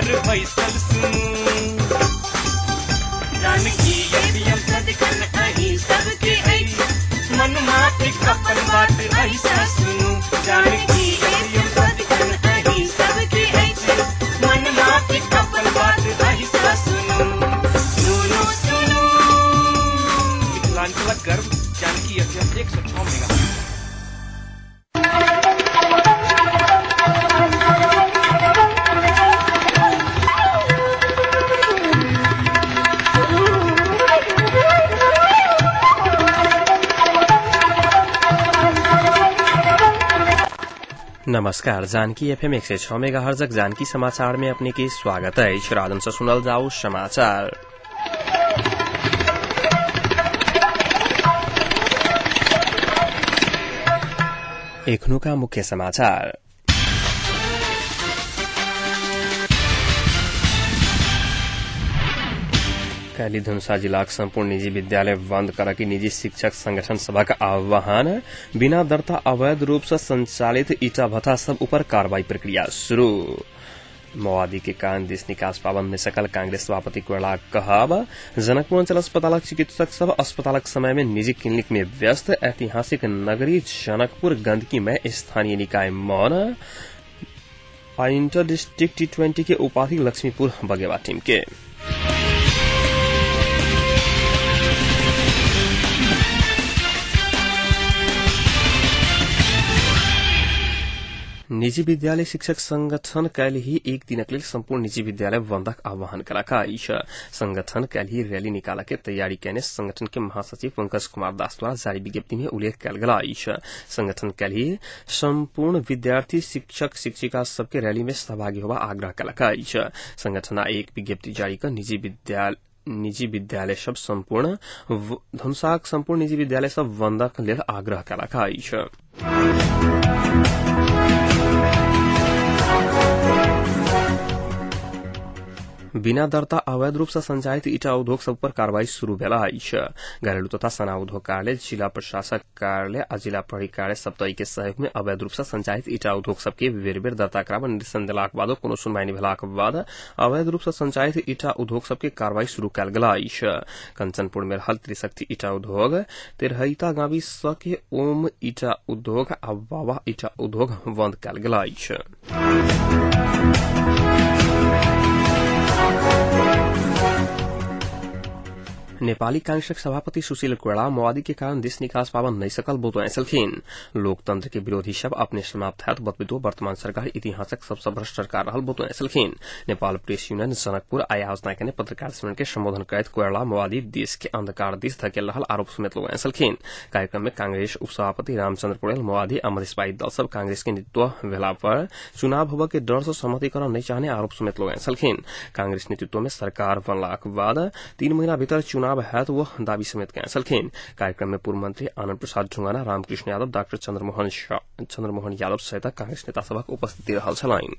घर बैसल सुनू। जानकी एफएम सदिखन अहीं सबके अछि, मन माफिक अपन बात अहिसँ सुनू। जानकी एफएम सदिखन अहीं सबके अछि, मन माफिक अपन बात अहिसँ सुनू। सुनू सुनू मिथिलांचलक गर्व जानकी एफएम 106 मेगा। नमस्कार, जानकी एफएम 106 मेगाहर्जक जानकी समाचार में अपने के स्वागत अछि। राजन से सुनल जाओ समाचार। एखनुका मुख्य समाचार। काल्हि धनुषा जिलाक सम्पूर्ण निजी विद्यालय बंद करऽ के निजी शिक्षक संगठन सभक आह्वान। बिना दर्ता अवैध रूप से संचालित ईटा भत्ता सब ऊपर कार्रवाई प्रक्रिया शुरू। माओवादी के कारण देश निकास पाबन नहि सकल कांग्रेस सभापति कोइरालाक कहब। जनकपुर अंचल अस्पतालक चिकित्सक सब अस्पतालक समय में निजी क्लिनिक में व्यस्त। ऐतिहासिक नगरी जनकपुर गंदगी में स्थानीय निकाय मौन। इंटर डिस्ट्रिक्ट T20 के उपाधि लक्ष्मीपुर बगेवा टीम के। निजी विद्यालय शिक्षक संगठन काल्हि एक दिनक लेल सम्पूर्ण निजी विद्यालय बन्दक आह्वान केलक अछि। संगठन काल्हि रैली निकालऽ के तैयारी केने संगठन के महासचिव पंकज कुमार दास द्वारा जारी विज्ञप्ति में उल्लेख कयल गेल अछि। संगठन काल्हि सम्पूर्ण विद्यार्थी शिक्षक शिक्षिका सबके रैली में सहभागी होबा आग्रह केलक अछि। संगठन एक विज्ञप्ति जारी क निजी विद्यालय सब सम्पूर्ण धनुषाक सम्पूर्ण निजी विद्यालय सब बन्दक लेल आग्रह केलक अछि। बिना दर्ता अवैध रूप से संचालित ईटा उद्योग सब पर कार्रवाई शुरू भेल अछि। घरेलू तथा सना उद्योग कार्यालय, जिला प्रशासक कार्यालय आ जिला प्रहरी कार्यालय सप्तरी के सहयोग में अवैध रूप से संचालित ईटा उद्योग सबके बेर बेर दर्ता कराबऽ निर्देशन देलाक बादो कोनो सुनवाई नहि भेलाक बाद अवैध रूप से संचालित ईटा उद्योग सबके कार्रवाई शुरू कयल गेल अछि। कंचनपुर में रहल त्रिशक्ति ईटा उद्योग, तेरहैता गावी स के ओम ईटा उद्योग आ बाबा ईटा उद्योग बंद कयल गेल अछि। नेपाली कांग्रेसक सभापति सुशील कोइराला माओवादी के कारण देश निकास पाबन नहि सकल बतौने छलखिन। लोकतंत्र के विरोधी सब अपने समाप्त हैत बतबितो वर्तमान सरकार इतिहासक सबसँ भ्रष्ट सरकार रहल बतौने छलखिन। नेपाल प्रेस यूनियन जनकपुर आइ आयोजना केने पत्रकार सम्मेलन के संबोधन करैत कोइराला माओवादी देश के अंधकार दिस धकेल रहल आरोप समेत लगौने छलखिन। कार्यक्रम में कांग्रेस उपसभापति रामचंद्र पौडेल माओवादी आ मधेसवादी दल सब कांग्रेस के नेतृत्व भेला पर चुनाव होबय के डर से सहमति करऽ नहि चाहने आरोप समेत लगौने छलखिन। कांग्रेस नेतृत्व में सरकार बनलाक बाद 3 महीना भीतर चुनाव हैत वो दावी समेत कयने छलखिन। कार्यक्रम में पूर्व मंत्री आनंद प्रसाद ढुंगाना, रामकृष्ण यादव, डाक्टर चंद्रमोहन यादव सहित कांग्रेस नेता सभक उपस्थिति रहल छलनि।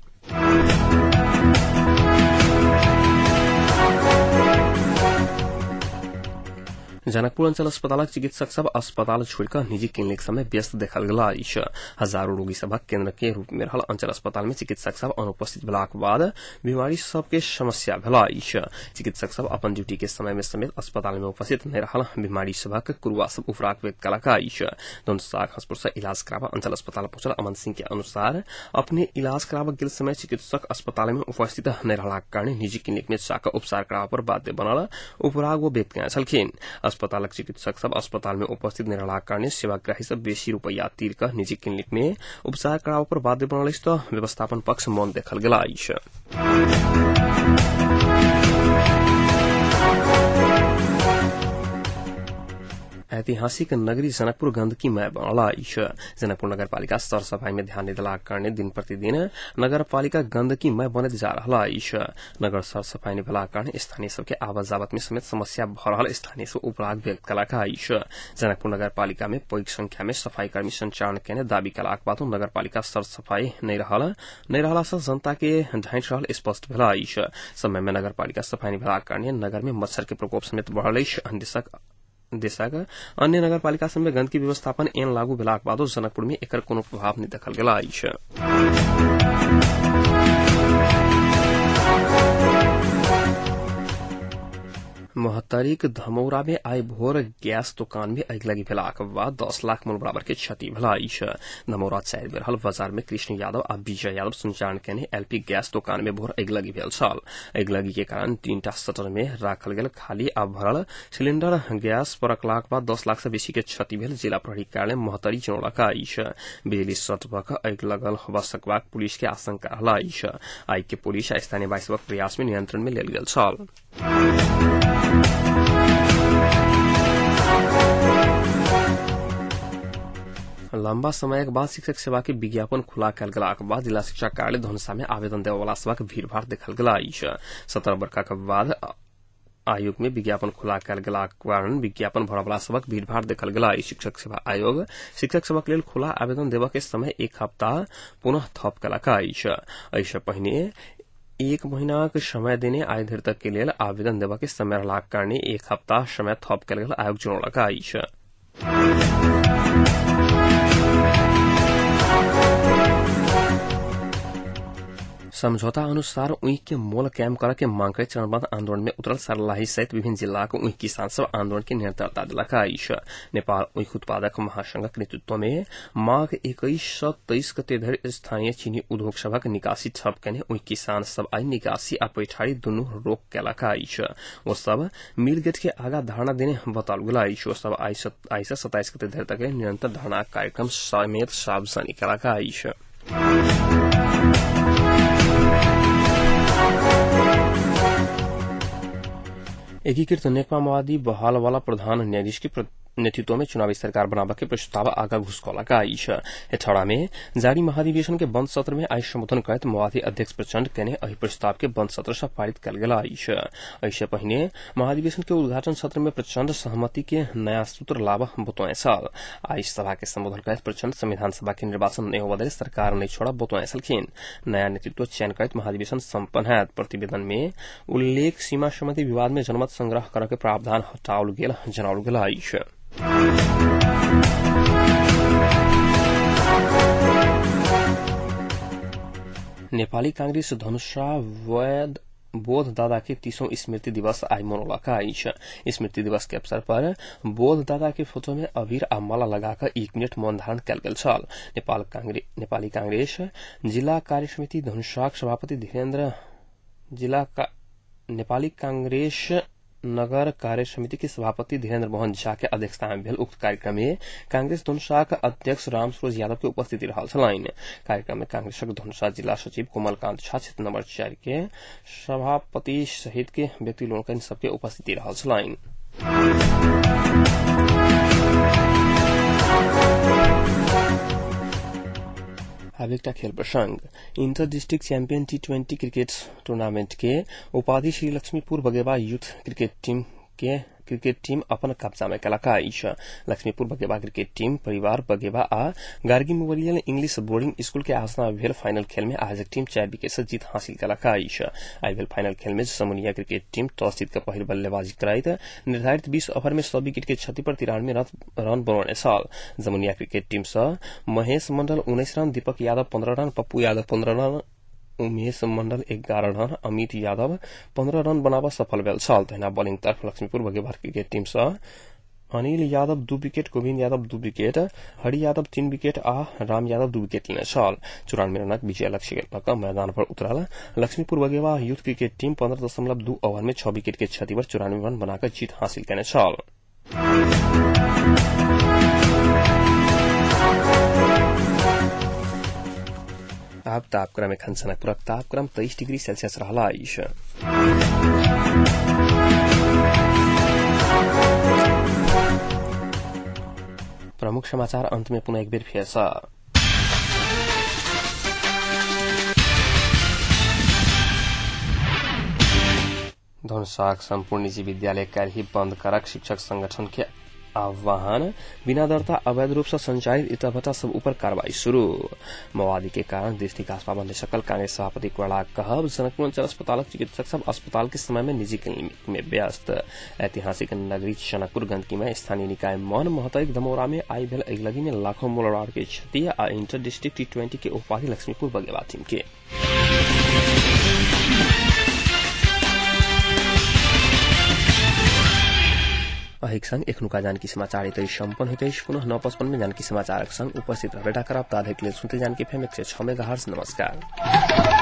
जनकपुर अंचल अस्पतालक चिकित्सक सब अस्पताल छोड़ि कऽ निजी क्लिनिक सब में व्यस्त देखल गेल अछि। हजारों रोगी सभक केंद्र के रूप में रहल अंचल अस्पताल में चिकित्सक सब अनुपस्थित भेलाक बाद बीमारी सबके समस्या भेल अछि। चिकित्सक सब अपन ड्यूटी के समय में समेत अस्पताल में उपस्थित नहि रहल बीमारी सभक कुरुआ सब उफराक व्यक्त केलक अछि। धनुषाक हंसपुर से इलाज कराबऽ अंचल अस्पताल पहुंचल अमन सिंह के अनुसार अपने इलाज कराबऽ गेल समय चिकित्सक अस्पताल में उपस्थित नहि रहलाक कारण निजी क्लिनिक में जाकऽ उपचार कराबऽ पर बाध्य बनल उपराग वो व्यक्त कयने छलखिन। अस्पतालक चिकित्सक सब अस्पताल में उपस्थित नहि रहलाक कारण सेवाग्राही सब बेसी रुपैया तीर कऽ निजी क्लिनिक में उपचार कराबऽ पर बाध्य बनल अछि तऽ व्यवस्थापन पक्ष मौन देखल गेल अछि। ऐतिहासिक नगरी जनकपुर गंदगीमय बनल अछि। जनकपुर नगरपालिका सरसफाई में ध्यान नहि देलाक कारणे दिन प्रतिदिन नगरपालिका गंदगीमय बनैत जा रहल अछि। नगर सरसफाई नहि भेलाक कारण स्थानीय सबके आवत जावत में समेत समस्या भऽ रहल स्थानीय सब उपराग व्यक्त केलक अछि। जनकपुर नगरपालिका में पैघ संख्या में सफाई कर्मी संचालन केने दावी केलाक बादो नगरपालिका सरसफाई नहि रहला सँ जनता के ढाँटि रहल स्पष्ट भेल अछि। समय में नगरपालिका सफाई नहि भेलाक कारणे नगर में मच्छर के प्रकोप समेत बढ़ल अछि। देशक अन्य नगरपालिका सब में गंदगी व्यवस्थापन ऐन लागू भेलाक बादो जनकपुर में एकर कोनो प्रभाव नहि देखल गेल अछि। महोत्तरीक धमौरा में आइ भोर गैस दुकान में अगिलगी भेलाक बाद 10 लाख मूल बराबर के क्षति भेल अछि। धमौरा 4 बेरहल बाजार में कृष्ण यादव आ विजय यादव संचालन केने एलपी गैस दुकान में भोर अगिलगी भेल छल। अगिलगी के कारण 3टा शटर में राखल गेल खाली आ भरल सिलिंडर गैस परकलाक बाद 10 लाख से बेसी के क्षति भेल जिला प्रहरी कार्यालय महोत्तरी जनौलक अछि। बिजली शॉर्ट भऽ कऽ आगि लगल होबा सकबाक पुलिस के आशंका रहल अछि। आगि के पुलिस आ स्थानीय वासी सभक प्रयास में नियंत्रण में लेल गेल छल। लंबा समयक बाद शिक्षक सेवा के विज्ञापन खुला कयल गेलाक बाद जिला शिक्षा कार्यालय धनुषा में आवेदन देबयवला सभक भीड़भाड़ देखल गेल अछि। 17 बरखाक बाद आयोग में विज्ञापन खुला कयल गेलाक कारण विज्ञापन भरवला सभक भीड़भाड़ देखल गेल अछि। शिक्षक सेवा आयोग शिक्षक सभक लेल खुला आवेदन देबय के समय 1 हप्ता पुनः थप केलक अछि। एहिसँ पहिने 1 महीनाक समय देने आइ धरि तक के लेल आवेदन देबय के समय रहलाक कारणे 1 हप्ता समय थप कयल गेल आयोग जनौलक अछि। समझौता अनुसार ऊख के मोल कायम करऽ के मांग करैत चरणबद्ध आंदोलन में उतरल सर्लाही सहित विभिन्न जिलाक ऊख किसान सब आंदोलन के निरंतरता देलक अछि। नेपाल ऊख उत्पादक महासंघक नेतृत्व में माघ 21 सँ 23 गते धरि स्थानीय चीनी उद्योग सभक निकासी ठप केने ऊख किसान सब आइ निकासी आ पैठारी दुनू रोक केलक अछि। ओ सब मिल गेट के आगा धरना देने बताओल गेल अछि। ओ सब आइ सँ 27 गते धरि तक निरंतर धरना कार्यक्रम समेत सार्वजनिक केलक अछि। एकीकृत नेकपा माओवादी बहाल वाला प्रधान न्यायाधीश के नेतृत्व में चुनावी सरकार बनाबऽ के प्रस्ताव आगा घुसकौलक अछि। हेठौड़ा में जारी महाधिवेशन के बंद सत्र में आइ संबोधन करैत माओवादी अध्यक्ष प्रचण्ड केने एहि प्रस्ताव के बंद सत्र से पारित कयल गेल अछि। एहिसँ पहिने महाधिवेशन के उद्घाटन सत्र में प्रचण्ड सहमति के नया सूत्र लाबऽ बतौने छल। आइ सभा के संबोधन करैत प्रचण्ड संविधान सभा के निर्वाचन नहि होबऽ धरि सरकार नहि छोड़ब बतौने छलखिन। नया नेतृत्व चयन करैत महाधिवेशन सम्पन्न हैत। प्रतिवेदन में उल्लेख सीमा सम्बन्धी विवाद में जनमत संग्रह करऽ के प्रावधान हटाओल गेल जनाओल गेल अछि। नेपाली कांग्रेस धनुषा वैद बोध दादा के 30वां स्मृति दिवस आइ मनौलक अछि। स्मृति दिवस के अवसर पर बोध दादा के फोटो में अबीर आ माला लगाकर 1 मिनट मौन धारण कयल गेल छल। नेपाली कांग्रेस जिला कार्य समिति धनुषाक सभापति धीरेन्द्र जिला नेपाली कांग्रेस नगर कार्य समिति के सभापति धीरेन्द्र मोहन झा के अध्यक्षता में भेल उक्त कार्यक्रम में कांग्रेस धनुषाक अध्यक्ष रामसरोज यादव के उपस्थिति रहल छलनि। कार्यक्रम में कांग्रेसक धनुषा जिला सचिव कोमलकांत झा, क्षेत्र नंबर 4 के सभापति सहित के व्यक्ति लोकनि सबके उपस्थिति रहल छलनि। अब एकटा खेल प्रसंग। Inter district champion T20 cricket tournament के उपाधि श्री लक्ष्मीपुर बगेबा यूथ क्रिकेट टीम के क्रिकेट टीम अपन कब्जा में केलक अछि। लक्ष्मीपुर बगेबा क्रिकेट टीम परिवार बगेबा आ Gargi memorial English boarding school के आयोजना भेल फाइनल खेल में आयोजक टीम 4 विकेट से जीत हासिल केलक अछि। आइ भेल फाइनल खेल में समुनिया क्रिकेट टीम टॉस जीत के पहिल बल्लेबाजी करैत निर्धारित 20 ओवर में 100 विकेट के क्षति पर 93 रन बनौने छल। जमुनिया क्रिकेट टीम सँ Mahesh Mandal 19 run, Deepak Yadav 15 run, Pappu Yadav 15 run, Umesh Mandal 11 run, Amit Yadav 15 run बनाबऽ सफल भेल छल। तहिना बॉलिंग तरफ लक्ष्मीपुर बगेबा क्रिकेट टीम सँ अनिल यादव 2 विकेट, गोविंद यादव 2 विकेट, हरि यादव 3 विकेट आ राम यादव 2 विकेट लेने छल। 94 रनक विजय लक्ष्य लऽ कऽ मैदान पर उतरल Laxmipur Bageba youth cricket team 15.2 over में 6 विकेट के क्षति पर 94 रन बनाकर जीत हासिल केने छल। आब तापक्रम एखन जनकपुरक तापक्रम 23 डिग्री सेल्सियस रहल अछि। प्रमुख समाचार अंत में पुनः एक बेर फेर सँ। धनुषाक सम्पूर्ण निजी विद्यालय काल्हि बंद करक शिक्षक संगठन के आह्वान। बिना दर्ता अवैध रूप से संचालित ईटा सब ऊपर कार्रवाई शुरू। माओवादी के कारण देश निकास पाबन नहि सकल कांग्रेस सभापति कोइरालाक कहब। जनकपुर अंचल अस्पतालक चिकित्सक सब अस्पताल के समय में निजी क्लिनिक में व्यस्त। ऐतिहासिक नगरी जनकपुर गंदगी में स्थानीय निकाय मन। महोत्तरीक धमौरा में आई भेल अगिलगी में लाखों मोलरार के क्षति आ इंटर डिस्ट्रिक्ट T20 के उपाधि लक्ष्मीपुर बगेबा टीम के। धारावाहिक संग एखनुका जानकी समाचार एतै सम्पन्न होइत अछि। पुनः 9:55 में जानकी समाचारक संग उपस्थित रहबे करब। ताधरिक लेल सुनते जानकी एफएम 106 मेगाहर्ट्ज। नमस्कार।